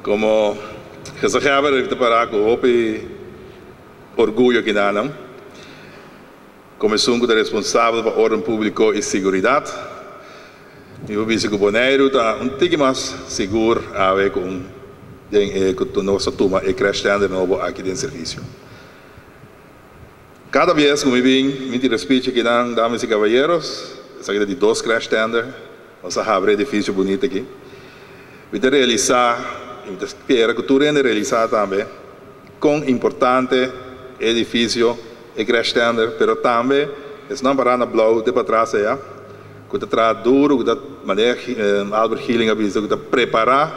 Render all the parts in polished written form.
Komo gezaghebber mi ta pará ku hopi orguyo kinanan, komo esun ku ta responsabel pa órden públiko i siguridat. Mi por bisa ku Boneiru ta un tiki mas sigur awe ku un den e ku nos a tuma e crash tender nobo aki den servisio. Kada bies ku mi bin mi tira speech akinan, damas i kabayeros, esaki ta di dos crash tender, nos a habri e edifisio bunita aki. Mi ta realisá i mi ta spera ku tur hende realisá tambe kon importante e edifisio, e crash tender, pero tambe esnan pará na blou te patras aya ku ta traha duru, ku ta, manera Albert Healing a bisa, ku ta prepará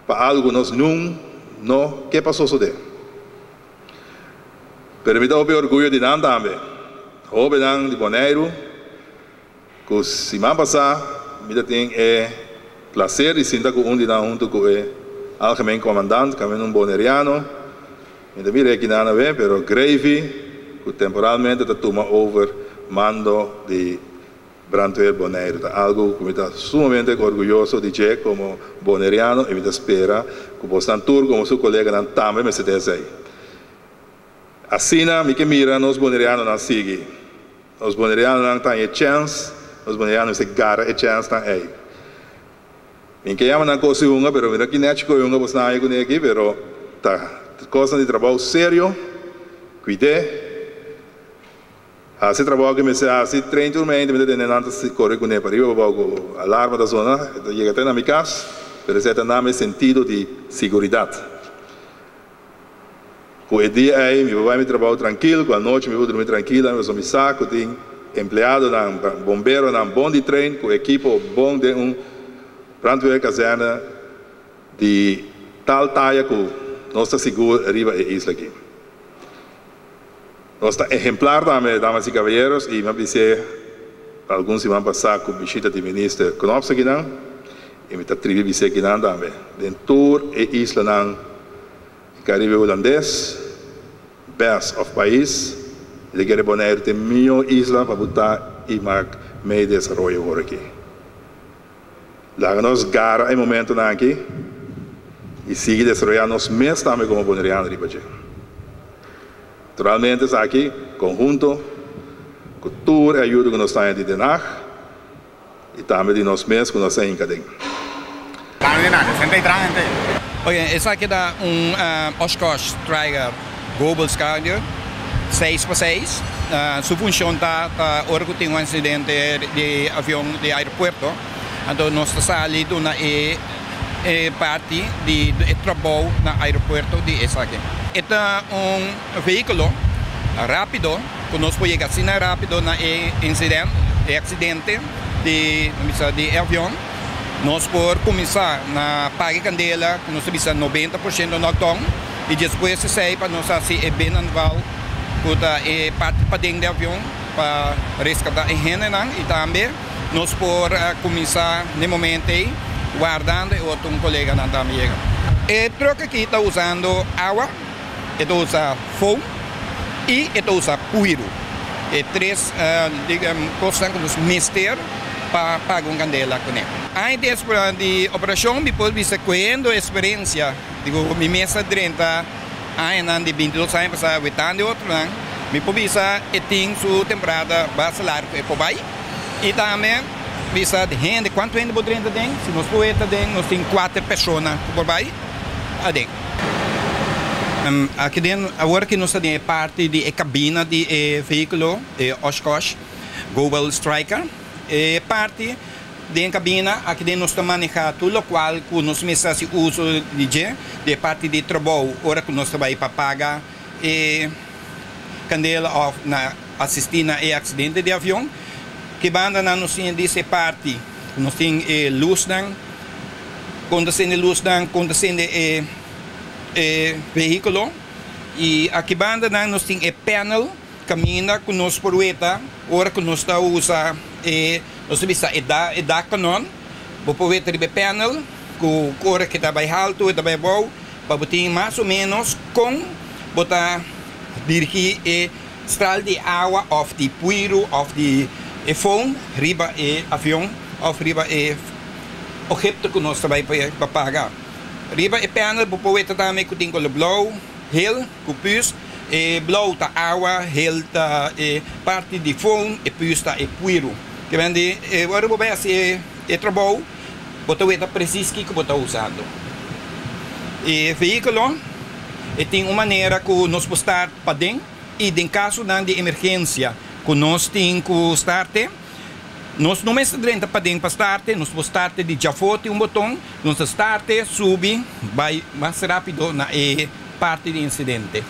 pa algu ku nos nun no ke pa sosodé. Pero mi ta hopi orguyo di nan tambe, hóbennan di Boneiru ku siman pasá mi ta tin e plaser di sinta ku un di nan huntu ku e algemeen komandant, kaminda un boneriano, mi ta mira e kinan awe, pero Gravy ku temporalmente ta tuma over mando di Brandweer Boneiru. Ta algu ku mi ta sumamente orguyoso di dje komo boneriano i mi ta spera ku bosnan tur komo su koleganan tambe mester ta esei. Asina mi ke mira nos bonerianonan sigui. Nos bonerianonan ta haña e chèns, nos boneriano mester gara e chènsnan ei. Mi ke yama nan kos di hunga, pero mira ki nèchi koe hunga bosnan haña kuné aki, pero ta kosnan di trabou serio, kuid'é, hasi e trabou ku mester hasi, train tur mente, mi ta tende nan ta kore kuné pariba pabou ku alarma ta zona, e ta yega te na mi kas, pero esei ta nami e sentido di siguridat. Ku e dia ei mi por bai mi trabou trankil, ku anochi mi por drumi trankil, pasobra mi sa ku tin empleadonan, bomberonan bon di train, ku ekipo bon den un brandweerkazerne di tal taya ku nos ta sigur riba e isla aki. Nos ta ehemplar tambe, damas i kabayeros, i mi a bis'é algun siman pasá ku bishita di Minister Knops akinan, i mi ta tribi bis'é akinan tambe, den tur e islanan di Karibe Hulandes, bes òf pais, mi ta kere Boneiru ta e mihó isla pa bo ta i mak mei desaroyo awor aki. Laga nos gara e momentonan aki i sigui desaroyá nos mes tambe komo boneriano riba dje. Naturalmente esaki konhunto ku tur e ayuda ku nos ta haña di Den Haag i tambe di nos mes ku nos a hinka den. Oye, esaki ta un Oshkosh Triger Gobel Scadio seis pa seis. Su funcion ta ta ora cu tin un accidente di avion di aeropuerto, anto nos ta sali duna e e parti di e trabou na aeropuerto di esaki. E ta un vehiculo rapido cu nos por yega asina rapido na e incident, e accidente di, di e avion. Nos por kuminsá na paga e kandela ku nos ta bisa 90% knockdown i despues esei pa nos hasi e binnenval ku ta e parti paden di avion pa reskatá e hendenan i tambe nos por kuminsá na e momento ei wardando e otro un koleganan tambe yega. E trùk aki ta usando awa, e ta usa foam i e ta usa puiru. E tres kosnan ku nos mester. Pa paga un candela cune. Aña despues di operacion mi por bisa cohendo experiencia di cu mi mes a drenta añanan di 22 aña pasa wetando e otronan, mi por bisa e tin su temporada basta largo e por bay y tambe bisa di hende cuanto hende por drenta aden, si nos por weta aden nos tin cuater persona cu por bay aden. Aki den awor ki nos ta den e parti di e cabina di e vehiculo e Oshkosh. Gobel Striker. E parti den kabina aki den nos ta maneha tur lokual ku nos mester hasi uso di dje, di e parti di trabou ora ku nos ta bai pa paga e kandela òf na asistí na e aksidente di avion. Ki bandanan nos tin di e parti ku nos tin e lusnan, kon ta sende lusnan, kon ta sende e e vehíkulo i aki bandanan nos tin e panel. Kaminda ku nos por weta ora ku nos ta usa e, nos ta bisa e da, e dakkanon, bo por weta riba e panel ku ora ku e ta bai haltu, e ta bai abou, pa bo tin mas o menos kon bo ta dirigí e stral di awa òf di puiru òf di e foam riba e avion òf riba e obhepto ku nos ta bai pa paga. Riba e panel bo por weta tambe ku tin koló blou, hel ku pus. E blou ta awa, hel ta e parti di foam, e pus ta e puiru. Ke men di ora bo bai hasi e trabou bo ta weta presis kiko bo ta usando. E vehíkulo e tin un manera ku nos por start paden i den kasonan di emergensia ku nos tin ku starte. Nos no mester drenta paden pa starte, nos por starte di djafó tin un boton, nos ta starte, subi, bai mas rápido na e parti di insidente.